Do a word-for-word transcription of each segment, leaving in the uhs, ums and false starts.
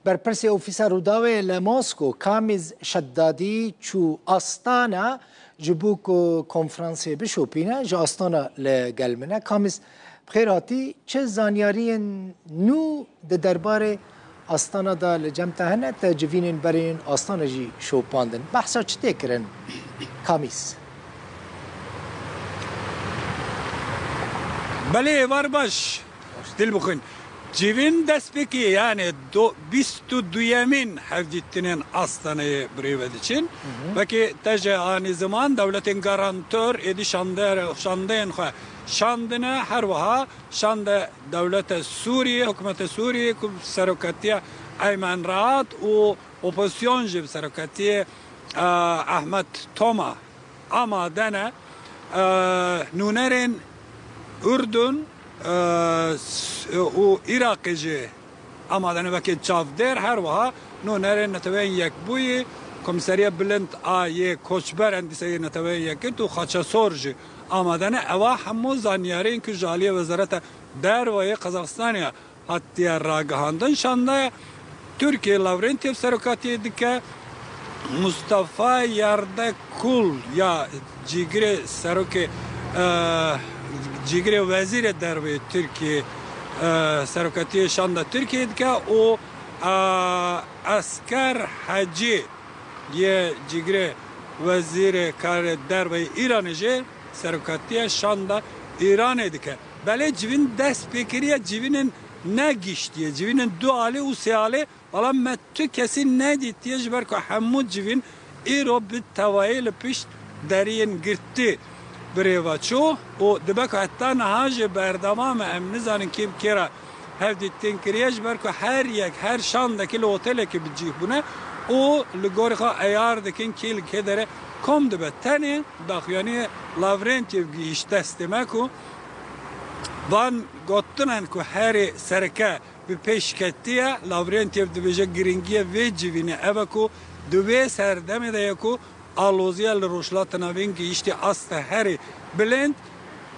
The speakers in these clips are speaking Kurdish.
Berpirsê Ofîsa Rûdawê li Mosko, Kamîz Şeddadî, çû Astana ji bo ku konferansê bişopîne, ji Astana li gel min e. Kamîz, bi xêr hatî. Çi zanyariyên nû di derbarê Astana de li cem te hene? Te civînên berê yên Astana jî şopandin. Behsa çi tê kirin, Kamîz? Belê, êvar baş. Dil bixwin. Civîn dest pê kiriye, yani do-, bîst û duyemîn hevdîtinên Astanayê bi rê ve diçin. Hı hı. Wekî te jî anî ziman, dewletên garantor êdî şande-, şandeyên xwe şandine, her wiha şande dewlete Sûriyê, hikûmete Sûriyê ku bi seroketiya Eymen Rahat û opozîsyon jî bi seroketiyê, e, Ahmet Toma amade ne. E, nûnerên Urdun, e, s-, û Iraqê jî amade ne, wekî çavdêr, her wiha nûnerên Neteweyên Yekbûyî, Komîseriya Bilind a yê Koçber, Endîseya Neteweyên Yekgirtî û Xaçesor jî amade ne. Ewa hemû zanyariyên ku ji aliyê Wezareta Derve yê Qazaxistanê hatiye ragihandin. Şandeya Tirkiye Lavrentiev serokatiyê dike. Mustafa Yardekul ya cîgirê serokê, e, cîgirê wezîrê derve yê Tirkiye, e, serokatiyê şanda Tirkiye dike û, e, Esker Hecî yê cîgirê wezîrê karê derve yê Îranê jî serokatiya şanda Îranê dike. Belê civîn dest pê kiriye, civînên ne giştî ye, civînên du alî û sê alî, bala me tu kesî nedîtiye, ji ber ku hemû civîn îro bi tevayî li pişt deriyên girtî bi rê ve çû û dibe ku heta niha jî berdewam e, em nizanin kê bi kê re hevdîtin kiriye, ji ber ku her yek, her şandekî li otelekê bi cih bûne û li gorî xwe eyar dikin kî li kê derê kom dibe. Tenê daxuyaniyê Lavrentiev gihîşt destê me ku van gotinan ku herê sereke bi pêş ketiye, Lavrentiev dibêje, giringiyê vê civînê ev e ku di wê serdemê de ye ku aloziya li Rojhilata Navîn gihîştî asta herî bilind.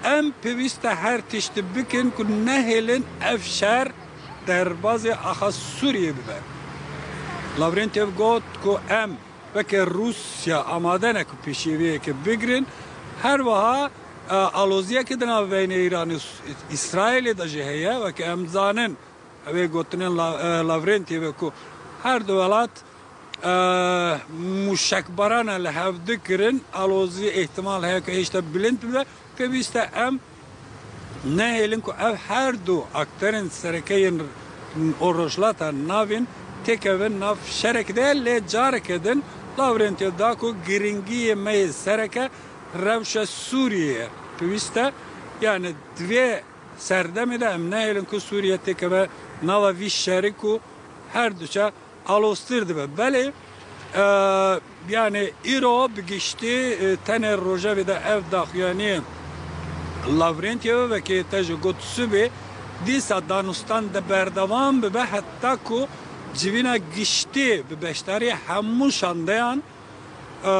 Em pêwîst e her tişt bikin ku nehêlin ev şer derbazê axa Sûriyê bibe. Lavrentiev got ku em weke Rûsya amade ne ku pêşiyê vê yekê bigirin. Her wiha, e, aloziyeke di navbeyna Îranê û Îsraîlê de jî heye. Weke em dizanin, ew ê gotinên La-, e, Lavrentievê ku her du welat, e, mûşekbarana li hev dikirin, alozî îhtimal heye ku hêşta bilind bibe. Pêwîst e em nehêlin ku ev her du akterên sereke yên Rojhilata Navîn têkevin nav şerekê de, lê careke din Lavrentiev da ku giringiyê me yê sereke rewşa Sûriyê ye. Pêwîst e, yani di vê serdemê de em nehêlin ku Sûriye têkeve nava vî şerî ku her duçe aloztir dibe. Belê, e, yani îro bi giştî, e, tenê rojevê de ev daxuyaniyê Lavrentiyê wekî te ji got sibê, dîsa danûstan de berdewam bibe heta ku civîna giştî bi beşdarî hemû şandeyan, e,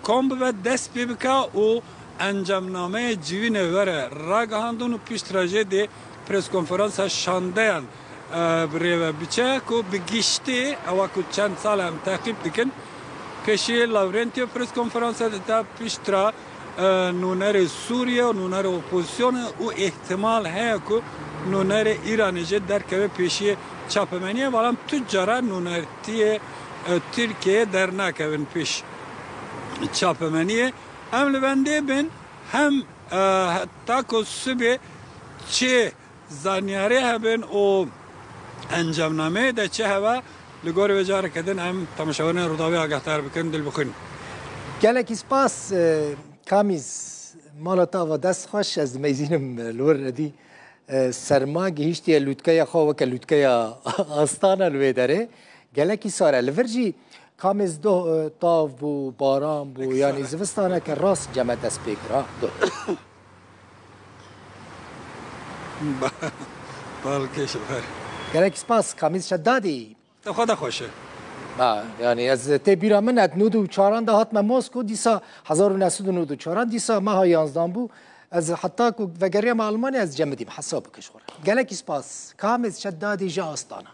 kom bibe, dest pê bike û encamnameyê civînê were ragihandin û piştre jê dê preskonferansa şandeyan, e, bi rê ve biçe ku bi giştî ewa ku çend sal em teqîb dikin, pêşî Lavrentî preskonferansa dide, piştre, e, nûnerê Sûriye û nûnerê opozîsyonê û îhtimal heye ku nûnerê Îranê jî derkeve pêşiyê çapemeniyê, bala tu cara nûnertiyê, e, Tirkiyeyê dernakevin pêş çapemeniyê. Em li bendê bin hem, e, heta ku sibê çi zanyarê hebin û encamnameyê de çi hebe, li gorî vê careke din em temaşevanên Rûdawê agahdar bikin, dil bixwîn. Gelekî spas, e, Kamîz, mala te ava dest xweş, ez dimeyzînim, e, li wir edî, e, serma gihîştiye lûtkeya xwe weke lûtkeya Astana li wê derê. Gelekî sar e. Li vir jî Kamîz doh, e, tav bû, baran bû, yanî zivistaneke rast ceme dest pê kira. Doh. Balkêş ver. Gelek spas, Kamîz Şedadî. Te xwe de xweş e. Ha, yani ez tê bîra min, ez nod û çaran de hatme Mosko, dîsa hezar û neh sed û nod û çaran, dîsa meha yanzdan bû. Ez heta ku vegeriyame Almanya ez cemidîm, hesab bike ji xwe re. Gelek spas, Kamîz Şedadî ji Astana.